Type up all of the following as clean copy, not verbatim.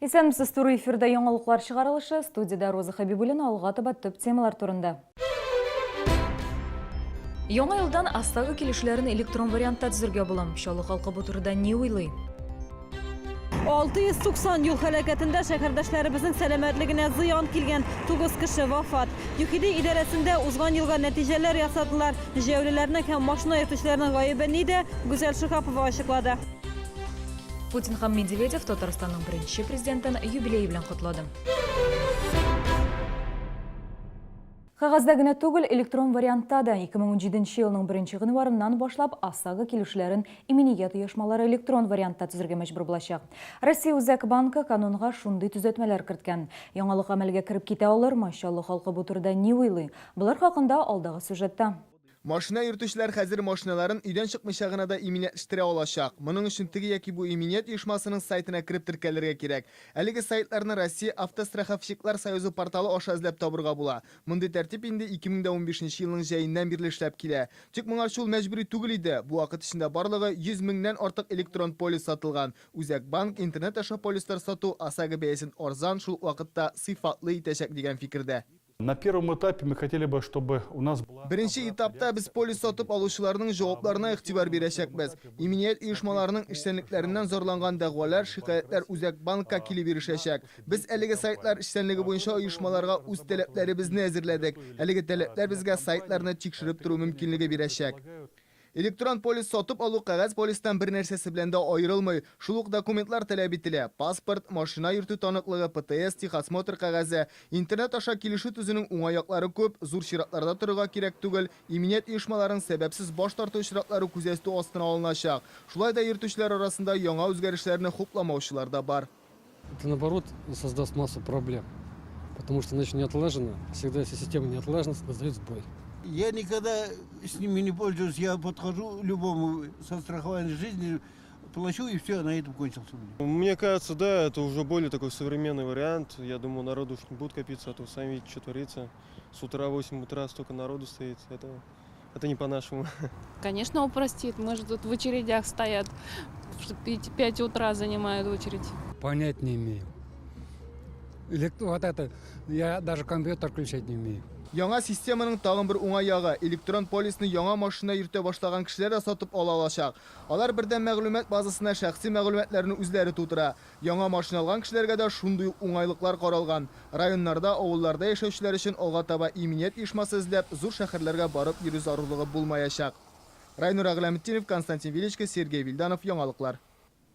Исәнмесез, туры эфирда яңалыклар чыгарылышы. Студиядә Роза Хәбибуллина алга таба төп темалар турында. Яңа елдан ОСАГО килешүләрен электрон вариантта төзергә була. Чаллы халкы бу турыда ни уйлый? 690 юл һәлакәтендә шәһәрдәшләребезнең сәламәтлегенә зыян килгән, 9 кеше вафат. ЮХИДИ идарәсендә узган елга нәтиҗәләр ясадылар. Җәяүлеләрнең һәм машина йөртүчеләрнең гаебе нидә, Гүзәл Шиһапова ачыклады. Путин һәм Медведев Татарстанның беренче президентын юбилее белән котлады. Кәгазьдә генә түгел, электрон вариантта да 2017 елның беренче гыйнварыннан башлап ОСАГО килешүләрен иминият оешмалары электрон вариантта төзергә мәҗбүр булачак. Россия Үзәк банкы канунга шундый төзәтмәләр керткән. Яңалык гамәлгә кереп китә алырмы? Чаллы халкы бу турыда ни уйлый? Болар хакында алдагы сюжетта. Машина йөртүчеләр хәзер машиналарын өйдән чыкмыйча гына да иминиятләштерә алачак. Моның өчен теге яки бу иминият оешмасының сайтына кереп теркәлергә кирәк. Әлеге сайтларны Россия автостраховщиклар союзы порталы аша эзләп табырга була. Мондый тәртип инде 2015 нче елның җәеннән бирле эшләп килә. Тик моңарчы ул мәҗбүри түгел иде. Бу вакыт эчендә барлыгы 100 меңнән артык электрон полис сатылган. Үзәк банк интернет аша полислар сату ОСАГО бәясен арзан, шул ук вакытта сыйфатлы итәчәк дигән фикердә. На первом этапе мы хотели бы, чтобы у нас была Беренче этапта без полис сатып алучыларның җавапларына игътибар бирәчәкбез. Иминият оешмаларының эшчәнлекләреннән зарланган дәгъвалар, шикаятьләр Үзәк банкка килеп ирешәчәк. Без әлеге сайтлар эшчәнлеге буенча оешмаларга үз таләпләребезне әзерләдек. Әлеге таләпләр безгә сайтларны тикшереп тору мөмкинлеге бирәчәк. Электрон полис сатып алу кәгазь полистан бер нәрсәсе белән дә аерылмый. Шул ук документлар таләп ителә, паспорт, машина йөртү таныклыгы, ПТС, техосмотр кәгазе. Интернет аша килешү төзүнең уңай яклары күп, зур чиратларда торырга кирәк түгел, иминият оешмаларының сәбәпсез баш тарту очраклары күзәтү астына алыначак. Шулай да йөртүчеләр арасында яңа үзгәрешләрне хупламаучылар да бар. Это наоборот создаст массу проблем, потому что значит не отлажено, всегда если система не отлажена, создает сбой. Я никогда с ними не пользуюсь, я подхожу любому со страхованием жизни, плачу и все, на этом кончился у меня. Мне кажется, да, это уже более такой современный вариант. Я думаю, народу уж не будут копиться, а то сами видите, что творится. С утра в 8 утра столько народу стоит, это не по-нашему. Конечно, упростит. Мы же тут в очередях стоят. 5 утра занимают очередь. Понять не имею. Или вот это, я даже компьютер включать не умею. Яңа системаның тагын бер уңай ягы, электрон полисны яңа машина йөртә башлаган кешеләр дә сатып ала алачак. Алар бердәм мәгълүмат базасына шәхси мәгълүматларны үзләре тутыра. Яңа машина алган кешеләргә дә шундый ук уңайлыклар каралган. Районнарда, авылларда яшәүчеләр өчен алга таба иминият оешмасы эзләп, зур шәһәрләргә барып йөрү зарурлыгы булмаячак. Райнур Әгъләметдинов, Константин Величко, Сергей Вильданов, Яңалыклар.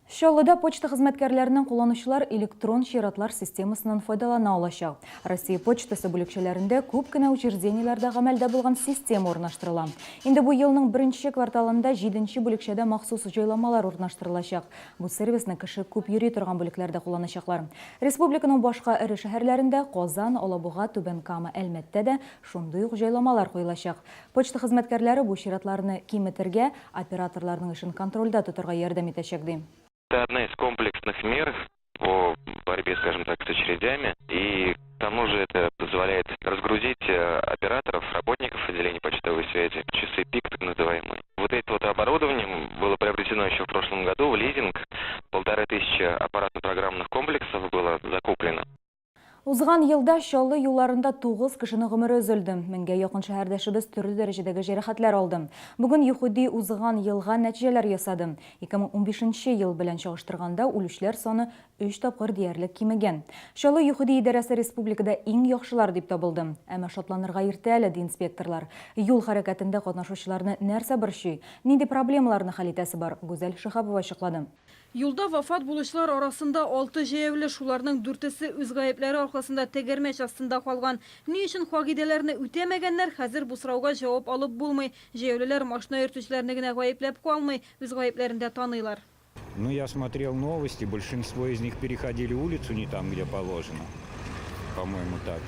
Чаллыда почта хезмәткәрләренең кулланучылар электрон чиратлар системасыннан файдалана алачак. Россия почтасы бүлекчәләрендә күп кенә учреждениеләрдә гамәлдә булган система урнаштырыла. Инде бу елның беренче кварталында җиденче бүлекчәдә махсус җайламалар урнаштырылачак. Бу сервисны кеше күп йөри торган бүлекләрдә кулланачаклар. Республиканың башка эре шәһәрләрендә, Казан, Алабуга, Түбән Кама, Әлмәттә дә шундый ук җайламалар куелачак. Почта хезмәткәрләре бу чиратларны киметергә, операторларның эшен контрольдә тотарга ярдәм итәчәк, ди. Это одна из комплексных мер по борьбе, скажем так, с очередями. И к тому же это позволяет разгрузить операторов, работников отделений почтовой связи, часы пик так называемые. Вот это вот оборудование было приобретено еще в прошлом году в лизинг. 1500 аппаратно-программных комплексов было закуплено. Узган елда Чаллы юлларында тугыз кешенең гомере өзелде. Меңгә якын шәһәрдәшебез төрле дәрәҗәдәге җәрәхәтләр алды. Бүген ЮХИДИ узган елга нәтиҗәләр ясады. 2015 нче ел белән чагыштырганда үлүчеләр саны өч тапкыр диярлек кимегән. Чаллы ЮХИДИ идарәсе республикада иң яхшылар дип табылды. Әмма шатланырга иртә әле, ди инспекторлар. Юл хәрәкәтендә катнашучыларны нәрсә борчый? Нинди проблемаларны хәл итәсе бар? Гүзәл Шиһапова ачыклады. Юлда вафат булучылар арасында алты җәяүле, шуларның дүртесе үз гаепләре аркасында тәгәрмәч астында калган. Ни өчен кагыйдәләрне үтәмәгәннәр, хәзер бу сорауга җавап алып булмый. Җәяүлеләр машина йөртүчеләрне генә гаепләп калмый, үз гаепләрен дә таныйлар. Ну, я смотрел новости, большинство из них переходили улицу не там, где положено. По-моему, так.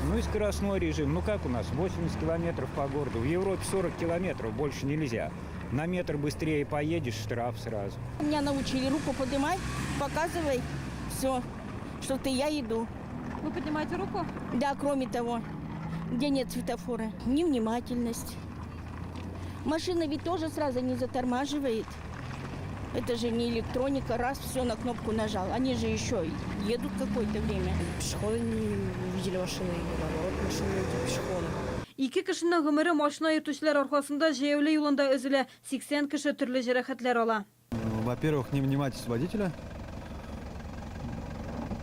Ну и скоростной режим. Ну как у нас? 80 километров по городу. В Европе 40 километров, больше нельзя. На метр быстрее поедешь, штраф сразу. Меня научили руку поднимать, показывай все, что ты, я иду. Вы поднимаете руку? Да, кроме того, где нет светофора. Невнимательность. Машина ведь тоже сразу не затормаживает. Это же не электроника, раз, все, на кнопку нажал. Они же еще едут какое-то время. Пешеходы не видели машины, или наоборот, машины видели пешеходы. Ике кешенең гомере машина йөртүчеләр аркасында җәяүле юлында өзелә, 80 кеше төрле җәрәхәтләр ала. Во-первых, невнимательность водителя.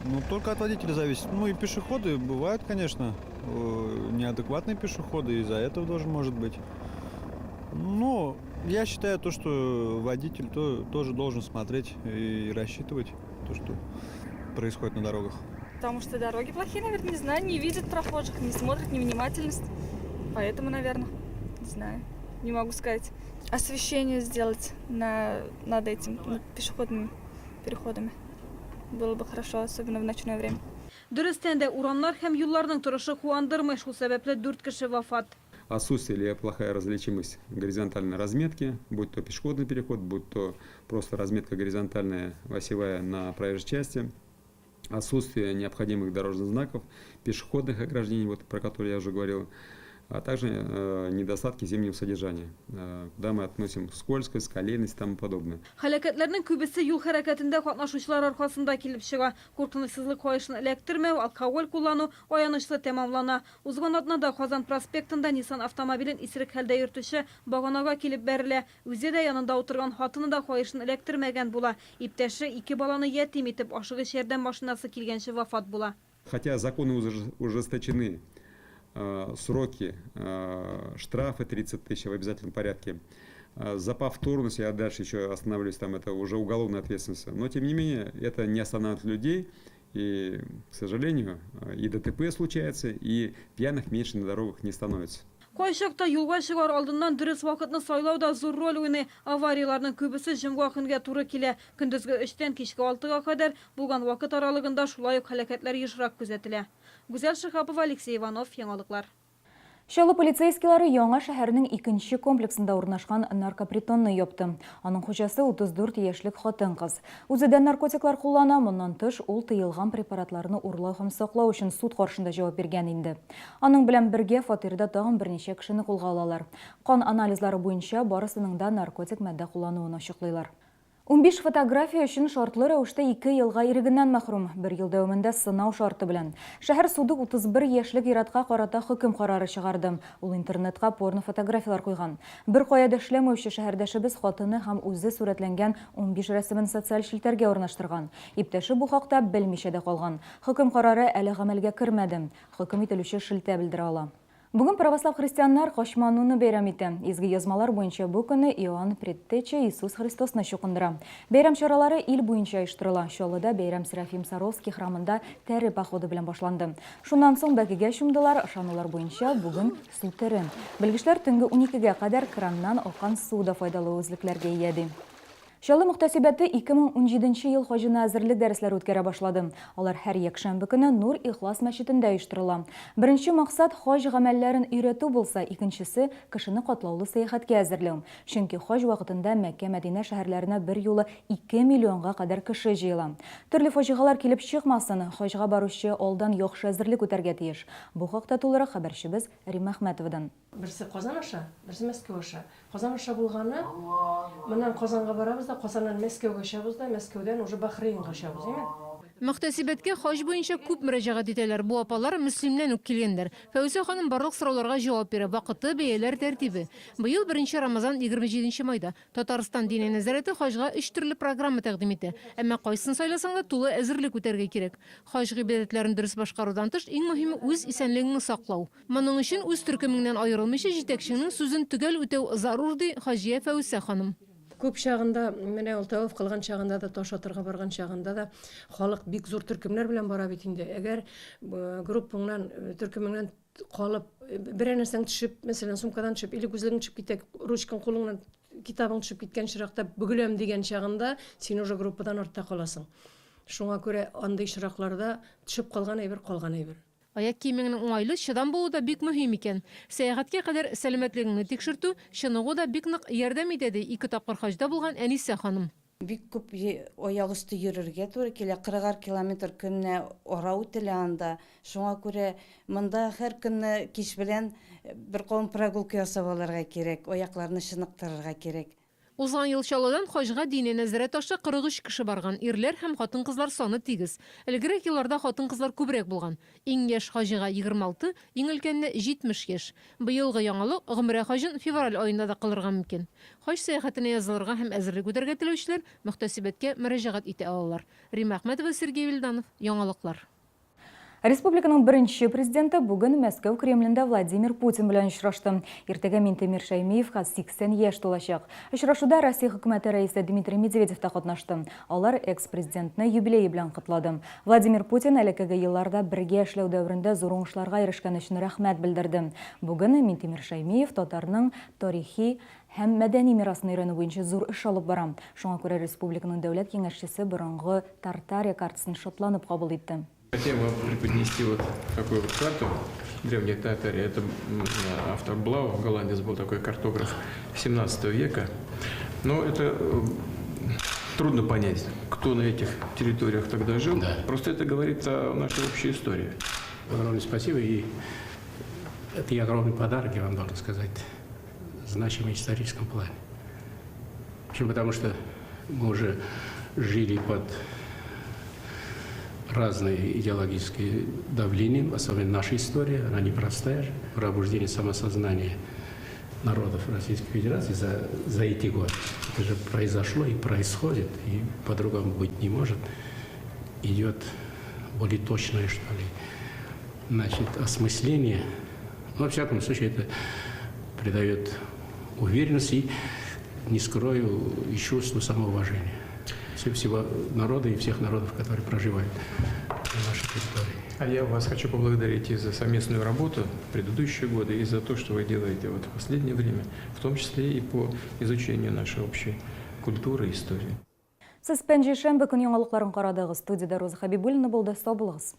Ну, только от водителя зависит. Ну и пешеходы бывают, конечно, неадекватные пешеходы, из-за этого тоже может быть. Но я считаю то, что водитель тоже должен смотреть и рассчитывать то, что происходит на дорогах. Потому что дороги плохие, наверное, не знаю, не видят прохожих, не смотрят, невнимательность. Поэтому, наверное, не знаю, не могу сказать. Освещение сделать над этим, над пешеходными переходами. Было бы хорошо, особенно в ночное время. Дөрестән дә, урамнар һәм юлларның торышы куандырмый, шул сәбәпле дүрт кеше вафат. Отсутствие или плохая различимость горизонтальной разметки, будь то пешеходный переход, будь то просто разметка горизонтальная осевая на проезжей части, отсутствие необходимых дорожных знаков, пешеходных ограждений, вот, про которые я уже говорил, а также недостатки зимнего содержания, куда мы относим скользкость, колейность и тому подобное. Һәлакәтләрнең күбесе юл хәрәкәтендә катнашучылар аркасында килеп чыга. Куркынычсызлык каешын эләктермәү, алкоголь куллану аянычлы тәмамлана. Узган атнада Казан проспектында Nissan автомобилен исерек хәлдә йөртүче баганага килеп бәрелә. Үзе дә, янында утырган хатыны да каешын эләктермәгән була. Иптәше ике баланы ятим итеп, ашыгыч ярдәм машинасы килгәнче вафат була. Хотя законы ужесточены, сроки, штрафы 30 тысяч в обязательном порядке. За повторность, я дальше еще остановлюсь, там это уже уголовная ответственность. Но тем не менее, это не останавливает людей. И, к сожалению, и ДТП случается, и пьяных меньше на дорогах не становится. Кайчакта юлга чыгар алдыннан дөрес вакытны сайлау да зур роль уйный. Аварияләрнең күбесе җомга көнгә туры килә. Көндезге 3тән кичке 6га кадәр булган вакыт аралыгында шулай ук һәлакәтләр ешрак күзәтелә. Гүзәл Шиһапова, Алексей Иванов, Яңалыклар. Чаллы полицейскийлары яңа шәһәрнең икенче комплексында урнашкан наркопритонны япты. Аның хуҗасы 34 яшьлек хатын-кыз. Үзе дә наркотиклар куллана, моннан тыш ул тыелган препаратларны урлау һәм саклау өчен суд каршында җавап биргән инде. Аның белән бергә фатирда тагын берничә кешене кулга алалар. Кан анализлары буенча барысының да наркотик матдә куллануын ачыклыйлар. 15 фотография өчен шартлы рәвештә 2 елга ирегеннән мәхрүм. Бер ел дәвамында сынау шарты белән. Шәһәр суды 31 яшьлек ир-атка карата хөкем карары чыгарды. Ул интернетка порно фотографияләр куйган. Бер кая да эшләмәүче шәһәрдәшебез хатыны һәм үзе сурәтләнгән 15 рәсемен социаль челтәргә урнаштырган. Иптәше бу хакта белмичә дә калган. Хөкем карары әле гамәлгә кермәде. Хөкем ителүче шелтә белдерә ала. Бүген православ христианнар Качмануны бәйрәм итә. Изге язмалар буенча бу көнне Иоанн Предтеча Иисус Христосны чукындыра. Бәйрәм чаралары ил буенча оештырыла. Чаллыда бәйрәм Серафим Саровский храмында тәре походы белән башланды. Шуннан соң бәкегә чумдылар, ышанулар буенча бүген су тере. Белгечләр төнге 12гә кадәр краннан аккан су да файдалы үзлекләргә ия ди. Чаллы мөхтәсибәте 2017 нче ел хаҗына әзерлек дәресләре үткәрә башлады. Алар һәр якшәмбе көне Нур Ихлас мәчетендә оештырыла. Беренче максат, хаҗ гамәлләрен өйрәтү булса, икенчесе, кешене катлаулы сәяхәткә әзерләү. Чөнки хаҗ вакытында Мәккә-Мәдинә шәһәрләренә берьюлы 2 миллионга кадәр кеше җыела. Төрле фаҗигалар килеп чыкмасын, хаҗга баручы алдан яхшы әзерлек үтәргә тиеш. Бу хакта тулырак хәбәрчебез Римма Әхмәтовадан. Берсе Казан аша, берсе Мәскәү аша. Казан аша булганы, моннан Казанга барабыз да, Казаннан Мәскәүгә очабыз да, Мәскәүдән уже Бахрейнга очабыз, әйме? Мөхтәсибәткә хаҗ буенча күп мөрәҗәгать итәләр. Бу апалар Мөслимнән үк килгәннәр. Фәүзия ханым барлык сорауларга җавап бирә, вакыты, бәяләр, тәртибе. Быел беренче Рамазан 27 нче майда. Татарстан Диния нәзарәте хаҗга өч төрле программа тәкъдим итә. Әмма кайсын сайласаң да, тулы әзерлек үтәргә кирәк. Хаҗ гыйбадәтләрен дөрес башкарудан тыш, иң мөһиме, үз исәнлегеңне саклау. Моның өчен үз төркемеңнән аерылмыйча җитәкчеңнең сүзен төгәл үтәү зарур, ди хаҗия Фәүсә ханым. Күп чагында, менә ул тәваф кылган чагында да, таш атырга барган чагында да халык бик зур төркемнәр белән бара бит инде. Әгәр группаңнан, төркемеңнән калып, берәр нәрсәң төшеп, мәсәлән, сумкадан төшеп или күзлегең төшеп китә, ручкаң кулыңнан, китабың төшеп киткән очракта, бөгеләм дигән чагында, син уже группадан артта каласың. Шуңа күрә андый очракларда төшеп калган әйбер, калган әйбер. Аяк киемеңнең уңайлы, чыдам булуы да бик мөһим икән. Сәяхәткә кадәр сәламәтлегеңне тикшертү, чыныгу да бик нык ярдәм итә, ди ике тапкыр хаҗда булган Әнисә ханым. Бик күп аяк өсте йөрергә туры килә, кырыгар километр көненә ара үтелә анда. Шуңа күрә монда һәр көнне кич белән бер кавым прогулка ясап алырга кирәк, аякларны чыныктырырга кирәк. Узган ел Чаллыдан хаҗга Диния нәзарәт аша 43 кеше барган, ирләр һәм хатын-кызлар саны тигез. Элегрәк елларда хатын-кызлар күбрәк булган. Иң яшь хаҗига 26, иң өлкәненә 70 яшь. Быелгы яңалык, гомрә хаҗын февраль аенда да кылырга мөмкин. Хаҗ сәяхәтенә язылырга һәм әзерлек үтәргә теләүчеләр мөхтәсибәткә мөрәҗәгать итә алалар. Римма Әхмәтова, Сергей Вильданов, Яңалыклар. Республиканың беренче президенты бүген Мәскәү Кремлендә Владимир Путин белән очрашты. Иртәгә Минтимер Шәймиевка 80 яшь тулачак. Очрашуда Россия хөкүмәте рәисе Дмитрий Медведев та катнашты. Алар экс-президентны юбилее белән котлады. Владимир Путин элеккеге елларда бергә эшләү дәверендә зур уңышларга ирешкән өчен рәхмәт белдерде. Бүген Минтимер Шәймиев татарның тарихи һәм мәдәни мирасын өйрәнү буенча зур эш алып бара. Шуңа күрә республиканың дәүләт киңәшчесе борынгы Тартария картасын шатланып кабул итте. Хотим вам преподнести вот такую вот карту Древней Татарии. Это автор Блау, голландец был такой картограф 17 века. Но это трудно понять, кто на этих территориях тогда жил. Да. Просто это говорит о нашей общей истории. Огромное спасибо. И это и огромный подарок, я вам должен сказать, значимый в историческом плане. Почему? Потому что мы уже жили под разные идеологические давления, особенно наша история, она непростая. Пробуждение самосознания народов Российской Федерации за, за эти годы. Это же произошло и происходит, и по-другому быть не может. Идет более точное, что ли, значит, осмысление. Но, во всяком случае, это придает уверенность и, не скрою, и чувство самоуважения всего народа и всех народов, которые проживают на нашей территории. А я вас хочу поблагодарить и за совместную работу в предыдущие годы, и за то, что вы делаете вот в последнее время, в том числе и по изучению нашей общей культуры и истории. Сез пәнҗешәмбе көн яңалыкларын карадыгыз. Студиядә Роза Хәбибуллина булды. Сау булыгыз.